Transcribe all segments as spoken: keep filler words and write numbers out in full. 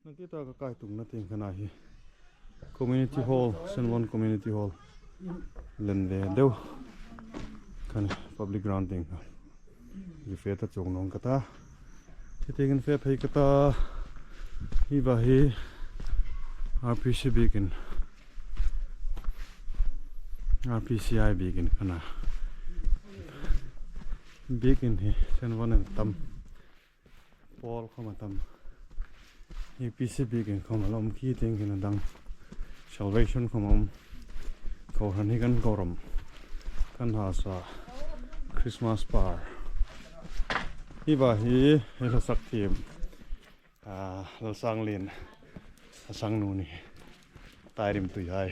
Nakie ta ka kai tukna tieng kha a ni hi. Community Hall, Senvon Community Hall. Len ve deu. Khan public ground tieng kha. Hi fe ta chuong naw ka ta. Hi tieng hin fe phei ka ta. Hi va hi R P C biekin. R P C I biekin kha a ni. Biekin hi Senvon-in tam. Pawl khawm a tam. Hi R P C biekin khawm a la um, khi tieng hin a dang. Salvation khawm a um. Kohran hi kan kohran. Kan hla sa Christmas par. Hi va hi, hi hla sak thiem. A, Lalsanglien. A sang nu ni. Tairim tuihai.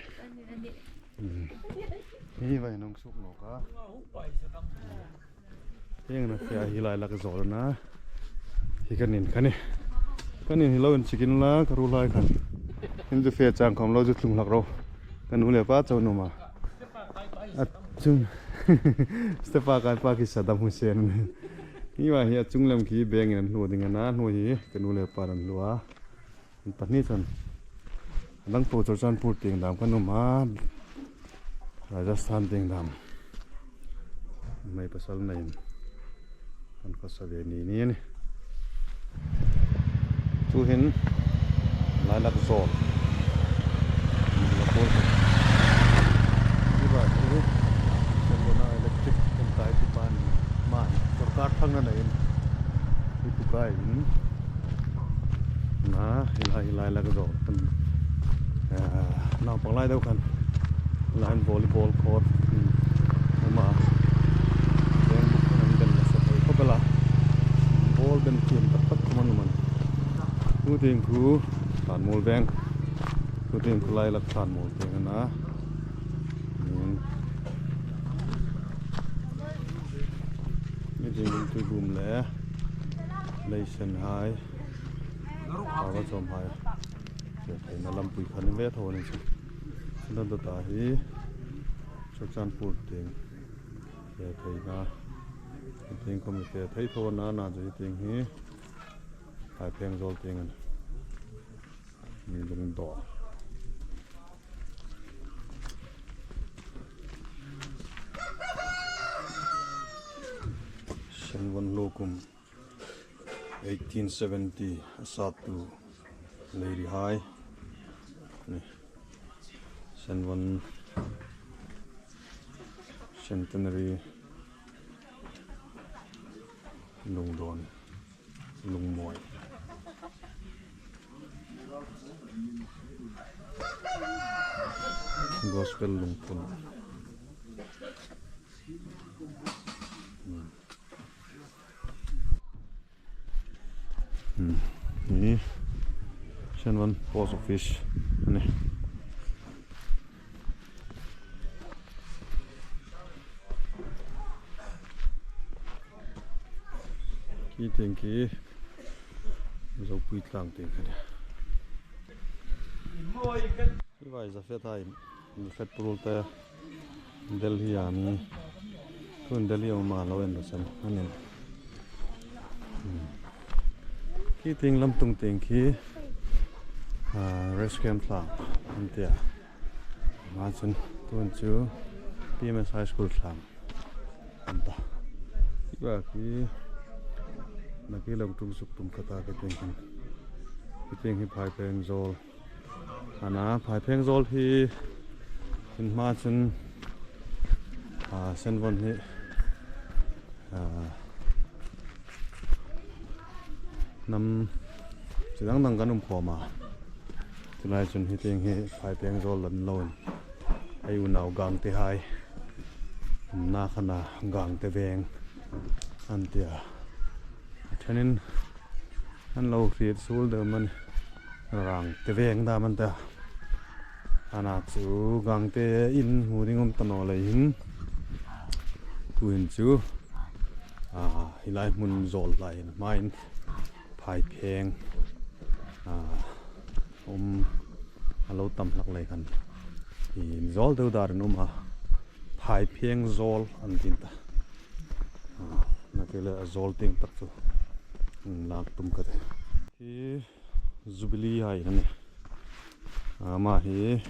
Hmm. Hi va hi nung suk nawk a. Hieng na fe hi lai lak zawl a na. Hi kan in kha a ni. Kan in hi lo inchik inla ka ruolhai khan. Hin chu fe chang khawm lo chu tlung hlak ro. Ka nu le pa chau nuom a. A chung. Step-a kai pa khi Saddam Hussein. Hi va hi a chung lem khi bengin an hluo ding a na. Hnuoi hi ka nu le pa'n an hluo a. Pahni chun. A dang po Churachandpur tieng dam kan um a. Rajasthan tieng dam. Mei pasal neiin. Kan khawsa ve ni ni a nih. Tuhin lai lak zawl. Hi va hi Senvon-a electric kan kai tu pan man. Sawrkar thangna neiin. Hi tu kai in. Na, hi lai, hi lai lak zawl kan, eh, naupang lai deu khan. Lai volleyball court, hmm, a um a. Veng buk khan an bel nasa thei khawp el a. Ball ben thiem tak tak khawm an um a. Chu tieng khu Tlanmuol Veng. Chu tieng khu lai lak Tlanmuol Veng a na. Hmm. Hi tieng Tuibum le Leisen hai. Awa chom hai. Fe theina lampui khan ve tho ni chu. Chu dan ta hi. Churachandpur tieng. Fe theina. Tieng khawm fe thei tho a na, na chu tieng hi. Phaipheng zawl tieng a nih. Mi lungdaw. Senvon hluo kum. Eighteen seventy a sattu Leirihai. Ni. Senvon Centenary lungdawn, lungmawi. Gospel lungphun. Hmm. Hmm. Hi Senvon Post Office a nih. Khi tieng khi Zopui tlang tieng kha a nih. Hi va hi Zafet hai, Zafet purul te Delhi a mi. Tun Delhi a um a, lo en ta sem, an en. Hmm. Khi tieng lam tung tieng khi, ah, Rescam tlang an tia. Ama chun tun chu P M S High School tlang an ta. Hi va khi nakie lo tum suk tum ka ta, khi tieng khin. Khi tieng hi Phaipheng zawl. A na, Phaipheng zawl hi, hin hma chun, a, Senvon hi, a, hnam chi dang dang kan um khawm a. Chu lai chun hi tieng hi Phaipheng zawl an lo in. Ei unau Gangte hai umna khan a Gangte Veng an tia. A ṭhenin an lo hriet suol deu mani, Rangte Veng dam an ta. A na chu Gangte in hmu ding um ta naw leiin, tuhin chu, a, hi lai hmun zawl lai hmain Phaipheng, a, um a lo tam hlak lei khan, inzawl deu darin um a, Phaipheng zawl an tiin ta. A, nakie le a zawl tieng tak chu, um, lak tum ka ti. Hi Jubilee hai a nih. Ama hi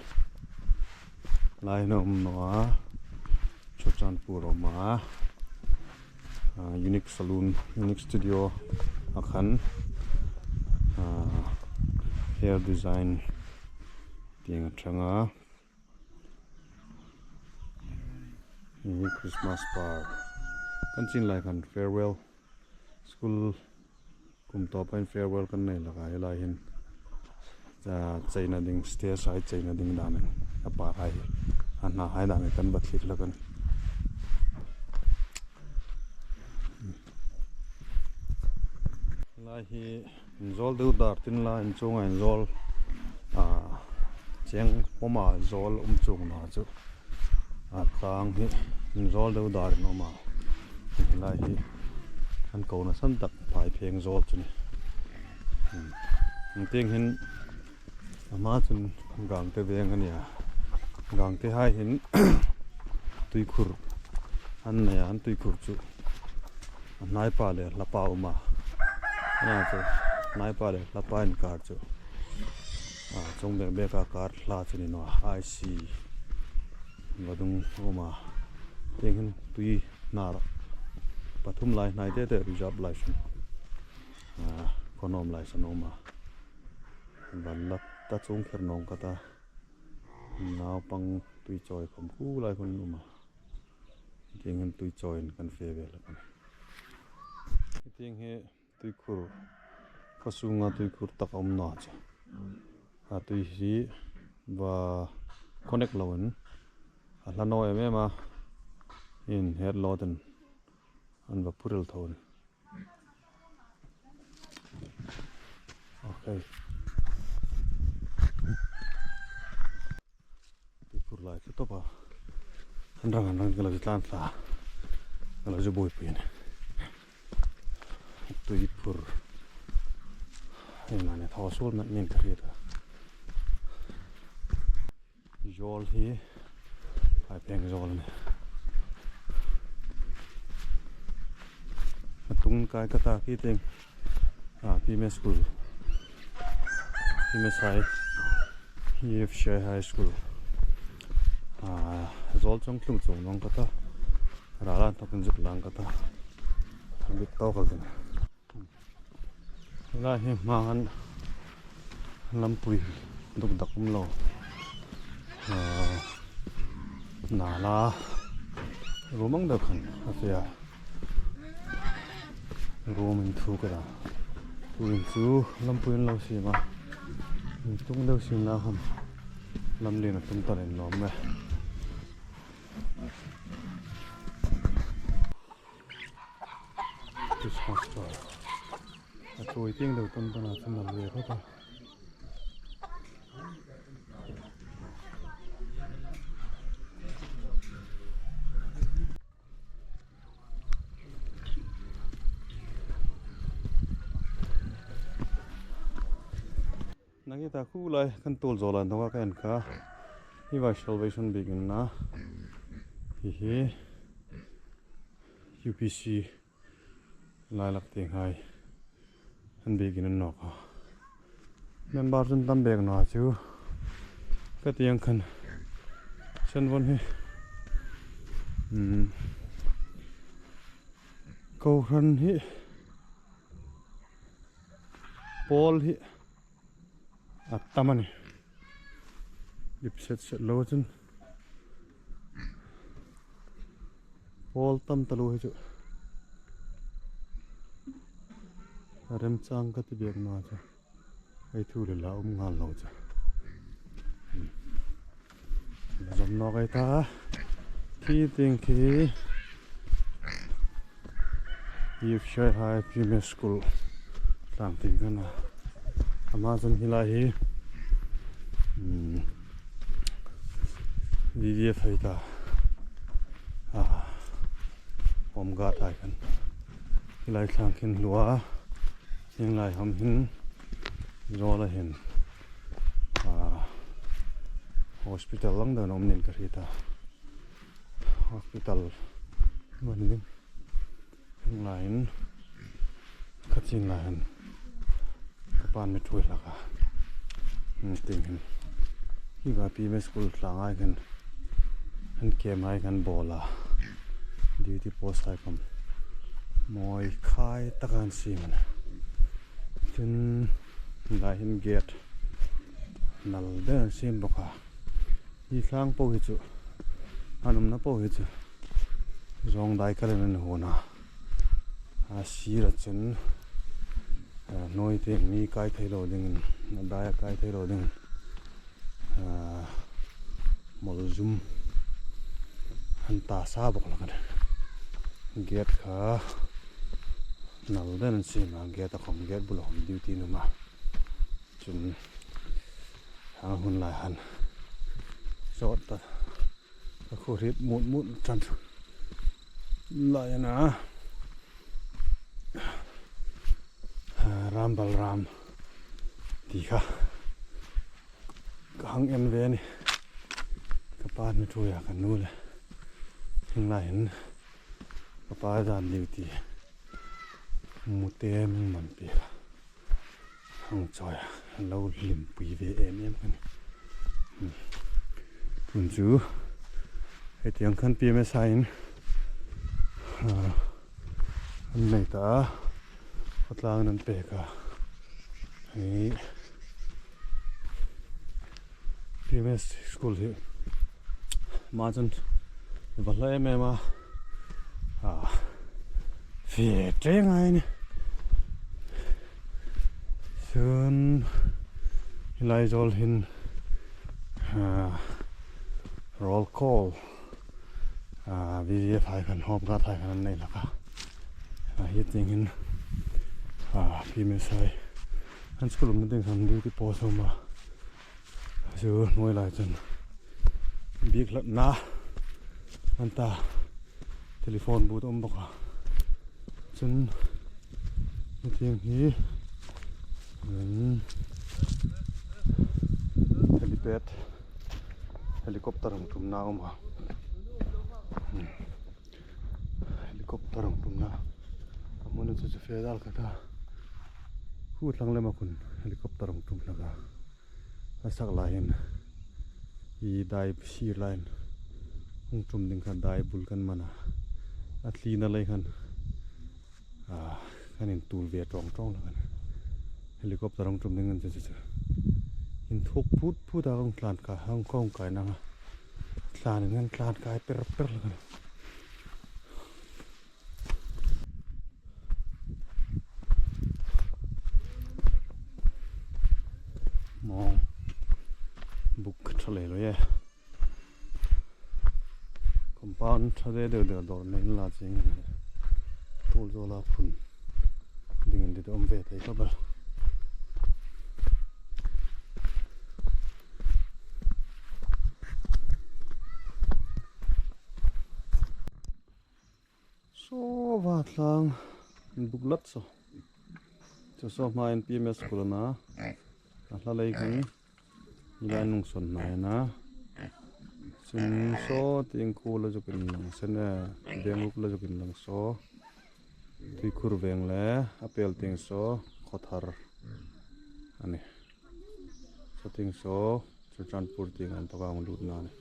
lai hin a um naw a, Churachandpur a um a. Ah, Unique Salon, Unique Studio a khan, ah, hair design tieng a ṭhang a. Hi Christmas par kan chin lai khan farewell school kum tawpa hin farewell kan nei hlak a, hi lai hin, ah, cheina ding, stage hai cheina ding dan a, a par hai, a hna hai dan kan va thlir hlak a nih. Lai hi inzawl deu dar tin la, in chunga inzawl, ah, cheng pawma zawl um chuong naw chu. A tlang hi inzawl deu darin a um a. Lai hi an kona san tak Phaipheng zawl chu a nih. Hmm. An tieng hin ama chun Gangte veng a nih a. Gangte hai hin tuikhur an nei a, an tuikhur chu a hnaipa le hlapa a um a. Ana chu hnaipa le hlapa inkar chu, a, chuong bek bek a kar hla chu ni naw a, I C vadung a um a. Tieng hin tui hnar pathum lai hnai tete reserve lai san, a, khaw nuom lai san a um a. Van la ta chuong kher naw ka ta. Naupang tui chawi khawm khu lai khun a um a. Tieng hin tui chawiin kan fe ve hlak a nih. Tieng hi tuikhur, khaw sunga tuikhur tak a um naw chu. A tui hi va connect loin a hla naw em em a, inhet lawtin an va phurel tho a nih. Okay. Tuikhur lai chu tawpa. An rang, an rang, ka lo tlan tla. Ka lo buoipui a nih. Tuikhur. Hei, mani thaw suol met ning ka hriet a. Zawl hi Phaipheng zawl a nih. A tung kai ka ta khi tieng, a, P M S School. P M S High, E F C I High School. A, zawl chungtlung chuong naw ka ta. Ral an thawkin zuk lang ka ta. Bit tawk a ding. Lai hi hma khan lampui duk dak um lo. Ah, nala ruom ang deu khan a fe a. Ruom in thu ka ta. Tuhin chu lampui an lo siem a. Tung deu siemna khan lam lien a tum ta lem nuom e. Christmas tree. A chawi tieng deu tum ta na chun a lien hlak a. Nang hi ta khu lai kan tul zo lan dawng a ka en kha. Hi vai Salvation Biek in a. Hi hi U P C lai lak tieng hai. An biek in a nawk a. Member chun tam bek naw chu. Ka tieng khan Senvon hi. Hmm. Kohran hi. Pawl hi. A tam a nih. Ip set set lo chun. Pawl tam taluo hi chu. A remchang ka ti bek naw chu. Ei thu le la um ngal lo chu. Hmm. Zawm nawk ei ta. Khi tieng khi. Youth Shai Hai P M S School tlang tieng khan a. Ama chun hi lai hi, hmm, V D F hai ta. Ah, Home Guard hai khan. Hi lai tlang khin hlua. Hi lai ham hin. Zawla hin. Ah, hospital lang dan um ning ka hriet a. Hospital man ding. Heng laiin. Ka chin laiin. Ka pa'n mi ṭhuoi hlak a. Tieng hin, hi va P M S school tlanga khan, an camp hai khan bawl a, duty post hai khawm mawi khai taka an siem a nih. Chun, lai hin gate nal deu an siem bawk a. Hi thlang po hi chu, an umna po hi chu, zawng dai kalin an huon a. A sira chun, a, hnuoi tieng mi kai thei lo dingin, a daia kai thei lo dingin, a, mawlzum an ta sa bawk hlak a nih. Gate kha nal deu an siem a, gate a khawm, gate bula khawm duty an um a. Chun, a hun lai han sawt ta, ka khuo hriet mut mut ṭan lai a na. Ram Balram ti kha ka hang en ve a nih. Ka pa'n mi ṭhuoi a, ka nu le. Hieng lai hin ka pa zan liu ti. Mute min man pi kha. Hang chawi a, lo hlim pui ve em em kan. Hmm. Tun chu, hetiang khan P M S hai in, ah, an nei ta a, khawtlang an pek a. Hei, P M S school hi, ma chun, va hla em em a. A, fe tre ngai ni. Chun, hi lai zawl hin, a, roll call, a, V V F hai khan, Home Guard hai khan an nei hlak a. A, hi tieng hin, a, P M S hai, an school um ding khan duty post a um a. Chu hnuoi lai chun bik hlatna an ta, telephone booth a um bawk a. Chun, hi tieng hi, um, helipad, helicopter hung tumna a um a. Hmm. Helicopter hung tumna. A hmun chu chu fe dal ka ta. Khu thlang lema khun helicopter hung tum hlak a. A sak lai hin, i dai sir lai hin, hung tum ding khan dai bul kan man a. A tlina lai khan, a, kan intul ve tawng tawng la khan. Helicopter hung tum ding an chu chu chu. Inthuok phut phut a hung tlan ka, hung kawng kai nang a. Tlan in kan tlan kai per per la khan. Mawng buk ṭha lei lo ye. Compound ṭha de deu deu dawr nei inla ching. Tul zawla phun dingin dit awm ve thei ka bal. Saw va thlang buk lat saw. Chu saw hmain P M S school a na. A hla lei khan, i lai nung sawn hnai a na. Chun saw tieng khu la zuk inlang sen e, Vengluk la zuk inlang saw. Tuikhur Veng le, a pel tieng saw, Khawthar a nih. Saw tieng saw, Churachandpur tieng an taka hung lutna a nih.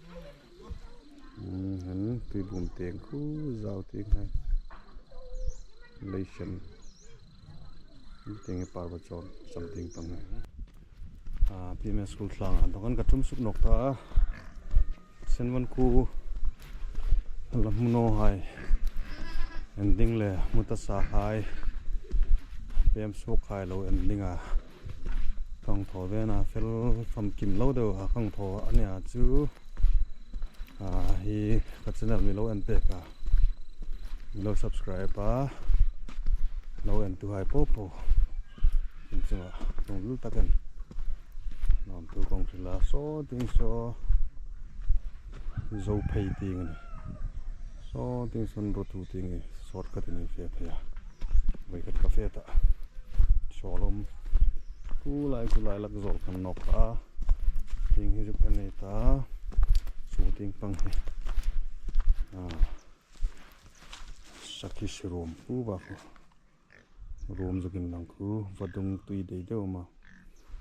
Hmm, han Tuibum tieng khu zau tieng hai. Leishan. Tieng hi par va chawn, chang tieng pang hai. A, P M S school thlang an taka ka tum suk nawk ta. Senvon khu la hmu naw hai. En ding le hmu ta sa hai. Pem suok hai lo en ding a. Kan thaw ve na fel famkim lo deu a kan thaw a nia chu. A, hi ka channel mi lo en pek a. Mi lo subscribe a. Lo entu hai po po. In chunga lungril takin. Nawmtu kawng hrila saw ding saw. Zo phei ding a nih. Saw ding sawn rutu ding i sawt ka ti nei fe phei a. Voi khat ka fe ta. Saw lawm. Kulai kulai lak zawl kan nawk a. Ding hi zuk kan nei ta. Chu ding pang hi. A. Sakhi si ruom khu ba khu. Ruom zuk inlang khu. Vadung tui dei deu ma.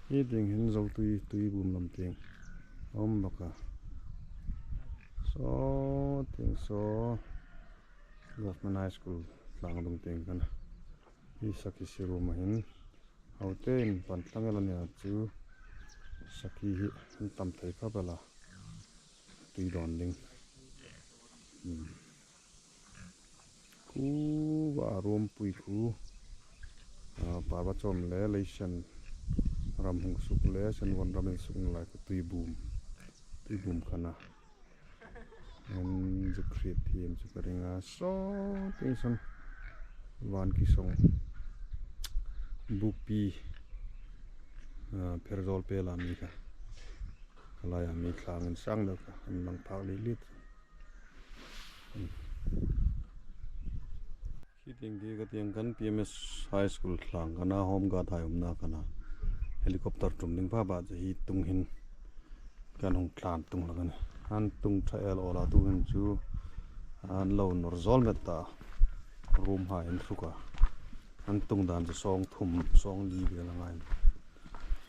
Hi tieng hin Zotui, Tuibum lam tieng a um bawk a. Saw tieng saw Government High School tlang dung tieng kha a nih. Hi sakhi sirum a hin, hote in pan tlang el a nia chu, sakhi hi an tam thei khawp el a, tui dawn ding. Hmm. Khu va Ruompui khu, a, Parbachawm le Leisen ram hung suk le Senvon ram in sukna lai khu Tuibum, Tuibum kha a nih. An zu khriet thiam chu ka ring a, saw tieng saw Vankisawng, Bukpi, a, Pherzawl pela mi kha, a laia mi tlang insang deu kha an lang phak li lit. Khi tieng khi ka tieng khan P M S High School tlang kha a nih, Home Guard hai umna kha a nih. Helicopter tum ding pha ba chu hi tung hin kan hung tlan tung hlak a nih. An tung ṭha el el a, tu hin chu an lo nawr zawl met ta. Room hai an hruk a. An tung dan chu sawng thum, sawng li vel a ngai.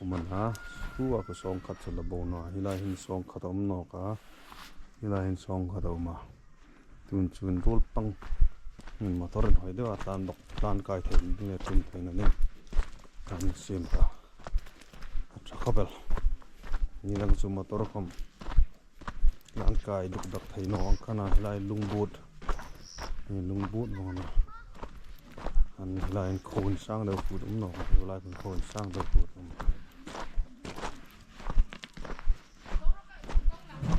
Um a nih, khu a ka sawng khat chu la bo naw a, hi lai hin sawng khat a um nawk a, hi lai hin sawng khat a um a. Tun chu ruol pang, motor in hoi deu a tlan dawk, tlan kai thei ding le tum theina ding kan siem ta. A ṭha khawp el. Ni lang chu motor khom tlan kai duk dawk thei naw ang kha a nih, hi lai lungbut. Hi lungbut vawng a nih. An hi lai in khaw insang deu kut um nawk, hi lai in khaw insang deu kut um.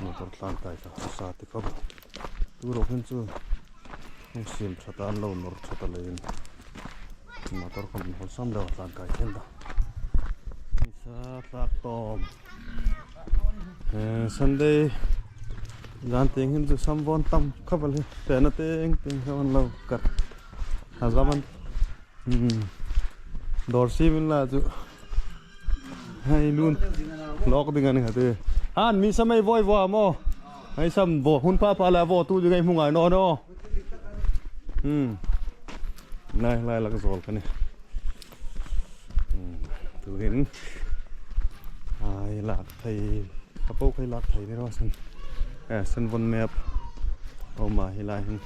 Motor tlan kai ta sa ti khawp. Tu ruok hin chu hung siem ṭha ta, an lo nawr ṭha ta leiin motor khom hawl sam deu tlan kai thei ta. Nisa tlak tawm. Eh, Sunday zan tieng hin chu sam vawng tam khawp el hi. Tena tieng tieng kha an lo kar. A zaman. Hmm. Dawr siem inla chu. Hei lun. Lawk ding a ni kha ti. Han mi sam ei voi voi maw. Hei sam voi hun pha pha la voi tu ding ei hmu ngai naw naw. Hmm. Nai lai lak zawl kha a nih. Hmm. Tu hin. Ai lak thei. Ka po khai lak thei ni ro san. Eh, Senvon map. Oma hi lai hin.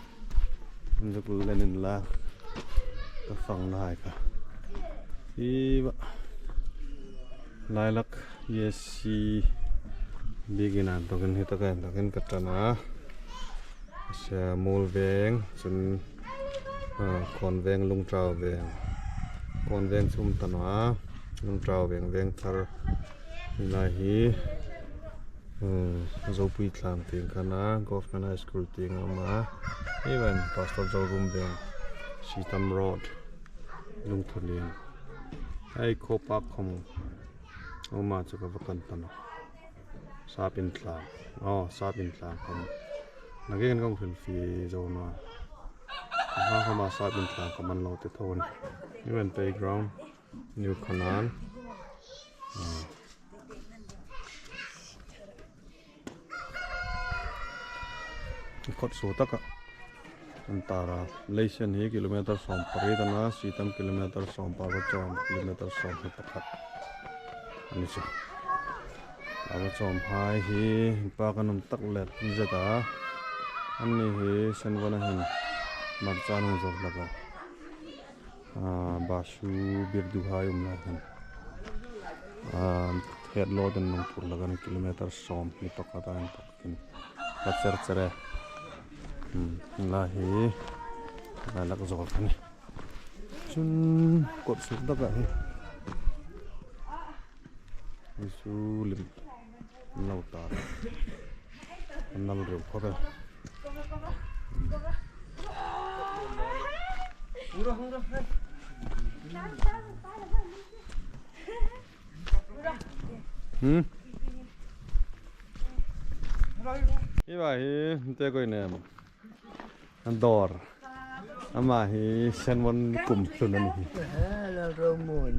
Zuk len inla ka fang lai kha. Hi va. Lailak, yes, si. Biekin an tokin hi taka an tokin ka ṭan a. Sia Muolveng, chun, ah, Khawnveng, Lungtau Veng. Khawnveng chu um ta naw a. Lungtau Veng, Vengthar. Hi lai hi. Hmm, Zopui tlang tieng kha a nih, Government High School tieng a um a. Even Pastor Zorum Veng, Sitam Road, Lungthulien. Hei khaw park khom a um a, chu ka va kan ta naw. Sapin tlang. Oh, Sapin tlang khom. Nangin kan kong fil fi zo naw. Ha, ha ma Sapin tlang khom an lo ti tho a nih. Even playground. New Canaan. Ah. Kawt suo taka an tar a. Leisen hi kilometer sawm pariet a na, Sitam kilometer sawm, Parbachawm kilometer sawm hni pakhat a ni chu. Parbachawm hai hi pa kan um tak let zet a. Anni hi Senvon a hin hmarcha an hung zawr hlak a. Ah, Basu Birdu hai um lai khan. Ah, het lo den nung pur lagan kilometer sawm hni pakhat a inthawkin. Ka cher cher e. Hmm, lai hi. Lai lak zawl kha a nih. Chun kawt suo taka hi. Isu lim. An lo tar. An nal reu khawp el. Hmm? Hi va hi, te koi nem. An dawr. Ama hi Senvon kum hlun a ni hi. Hello, Ramon.